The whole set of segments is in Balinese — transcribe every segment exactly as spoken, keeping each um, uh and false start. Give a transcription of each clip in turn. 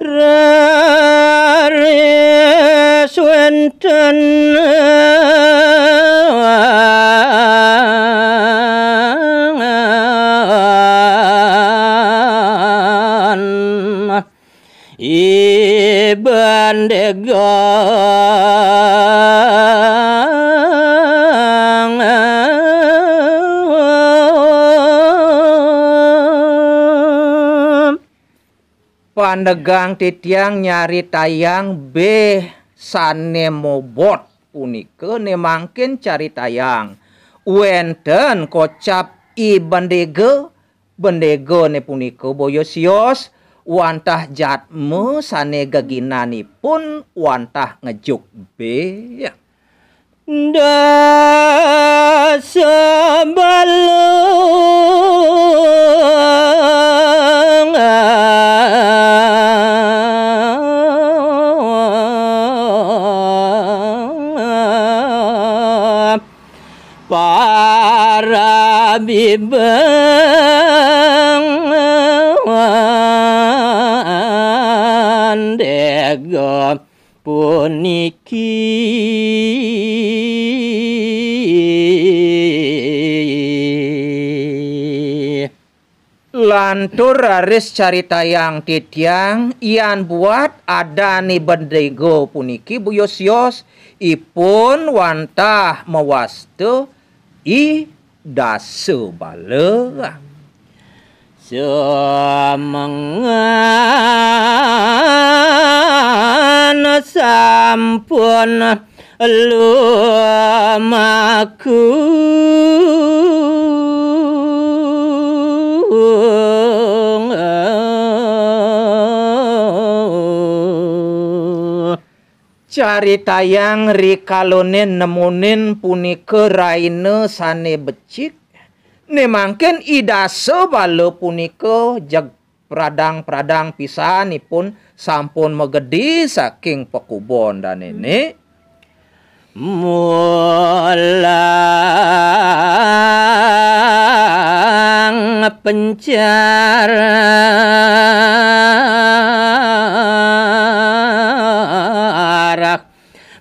Raris wénten I Bandega. Pandegang titiang nyaritayang bé sané mobot punika, né mangkin caritayang. Wénten kocap I Bandega, bandega né punika boya sios, wantah jatma sané geginanipun wantah ngejuk bé. Dasa balung parabibeng Bandega puniki. Lantur raris caritayang titiang, yan buat adané bandega puniki boya sios, ipun wantah mawasta I Dasa Bala. Semengan sampun lumaku. Caritayang rikalané nemonin punika rahina sané becik, né mangkin I Dasa Bala punika jeg pradang-pradang pisan ipun sampun magedi saking pakubon danéné. Mulang pencar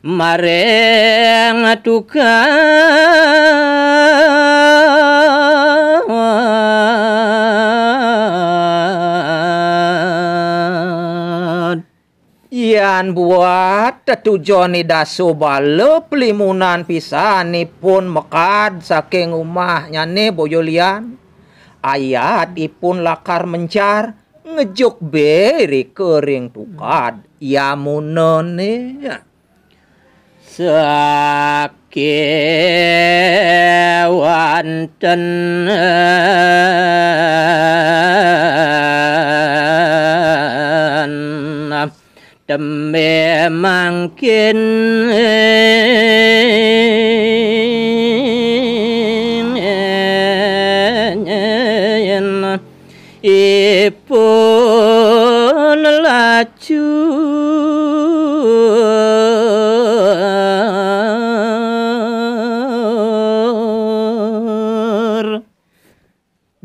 maring tukad. Yan buat tetujon Ida Subala, pelimunan pisan ipun mekad saking umahnyané boya lian. Ayat ipun lakar mencar, ngejuk bé irika ring tukad Yamunané. Sakéwanten tembé mangkin ipun lacur.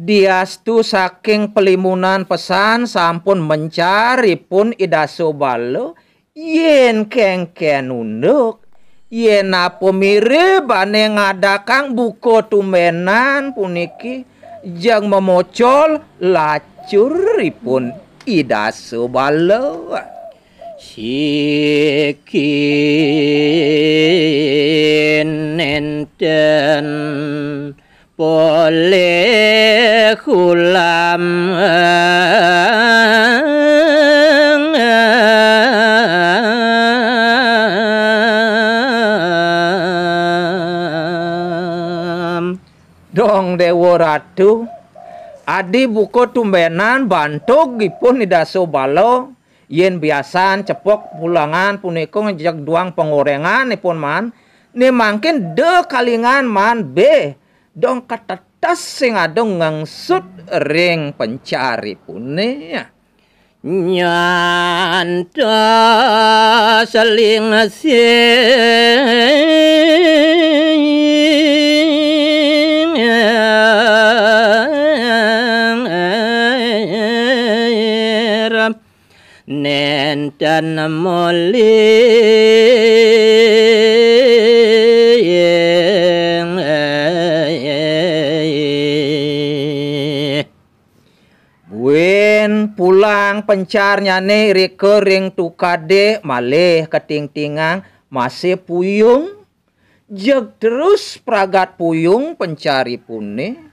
Diastu saking pelimunan pesan sampun mencar ipun Ida Subala, yén kénkén unduk, yén apa mirib ané ngadakang buka tumbénan puniki, jeg mamocol lacur ipun Ida Subala. Siki nénten polih ulam. Dong Déwa Ratu, adi buka tumbénan bantug ipun Ida Subala, yén biasan cepok pulangan punika ngejeg duang pangoréngan ipun maan, né mangkin da kalingan maan bé, dong katetes sing ada ngangsut ring pencaripuné. Nyantos lingsir tan molih. Buin pulang pencarnyané irika ring tukadé malih katingtingang masih puyung. Jeg terus pragat puyung pencaripuné.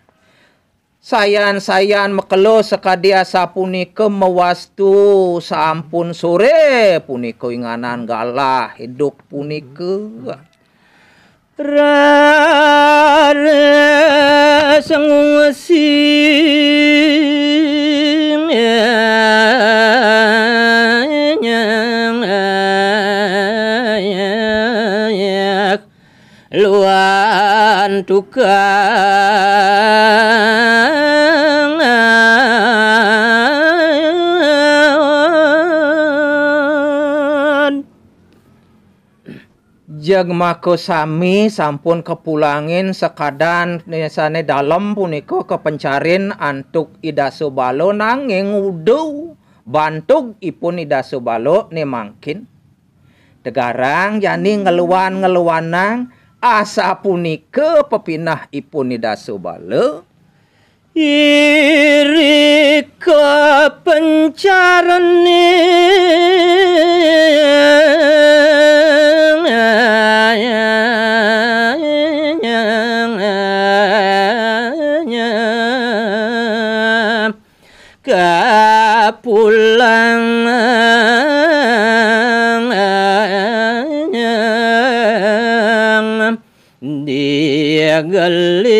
Sayan-sayan makelo sakadi asapunika mawastu sampun soré punika inganan galah idup punika. Raris ngusing luan tukang. Jeg maka sami sampun kapulangin sakadan sané dalem punika kapencarin antuk Ida Subala, nanging udu bantug ipun Ida Subala né mangkin. Tegarang jani ngeluan-ngeluanang asapunika pepineh ipun Ida Subala. Irika pencarnyané kapulang di gelis.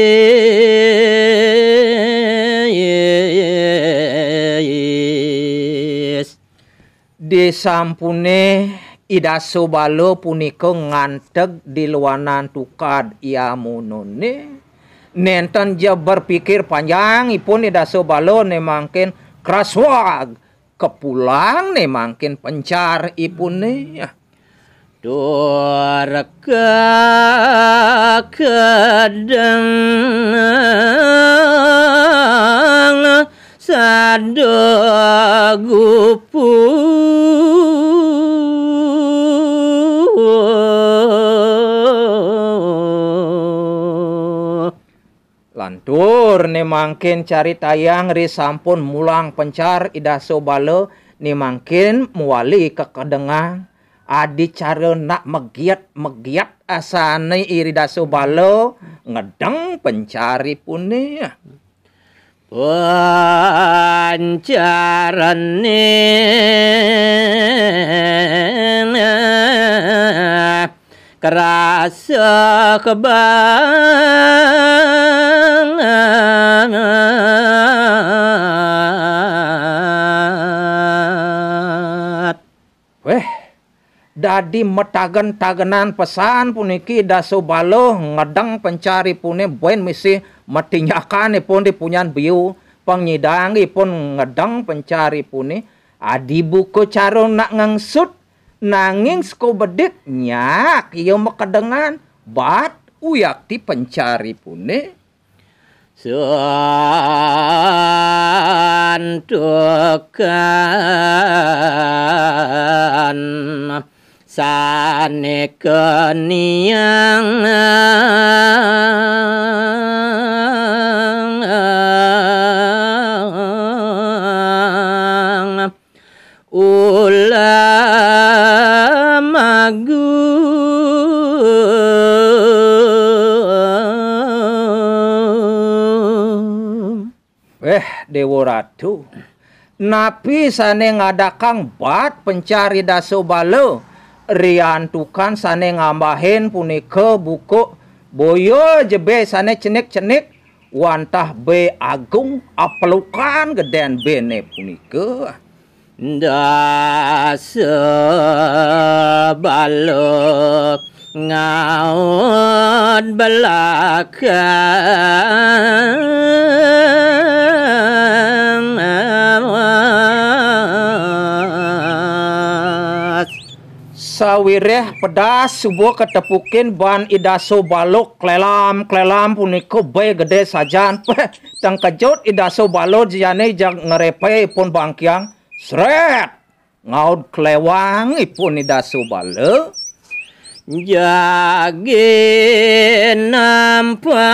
Disampuné Ida Subala punika nganteg di luanan tukad yamunané, nénten ja berpikir panjang ipun Ida Subala né mangkin, kraswag kapulang né mangkin pencaripuné. Tur kakedeng sada gupu. Lantur né mangkin caritayang ri sampun mulang pencar Ida Subala, né mangkin mawali kakedengang adicara nak megiat-megiat asané Ida Subala ngedeng pencaripuné. Pencariné karasa kebanget. Wéh, dadi matagen-tagenan pesan puniki Ida Subala ngedeng pencaripuné, buin misi matinjakan ipun di punyan biu, pang nyidang ipun ngedeng pencaripuné, adi buka cara nak ngengsut, nanging seka bedik nyak ia makedengan, bat uyakti pencaripuné. Santukan sané keniang Ulama Agung. Wéh, Déwa Ratu, napi sané ngadakang bat pencari Ida Subala? Riantukan sané ngambahin punika buka boya ja bé sané cenik-cenik, wantah bé agung apelukan gedén béné punika. Dasa bala ngaut belakang. Sawiréh pedas suba katepukin ban I Dasa Bala klelam-klelam punika bé gedé sajan. Péh, tengkejut I Dasa Bala jani jag ngrépé ipun bangkiang. Srét! Ngaud klewang ipun Ida Subala. Jagi nampang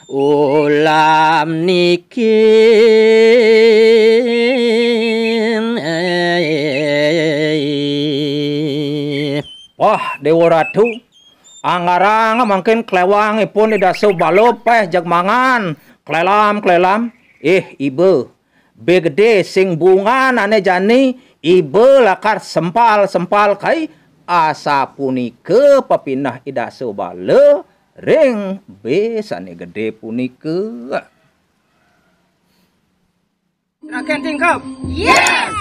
ulam niki. Wah, Dewa Ratu, anggarang mangkin klewang ipun Ida Subala peh jeg mangan. Klelam, klelam. Ih, iba. Begede sing bungan ane jani, iba lakar sempal-sempal kai. Asapunika pepineh Ida Subala ring be sane gede punika. Raken tingkep. Yes.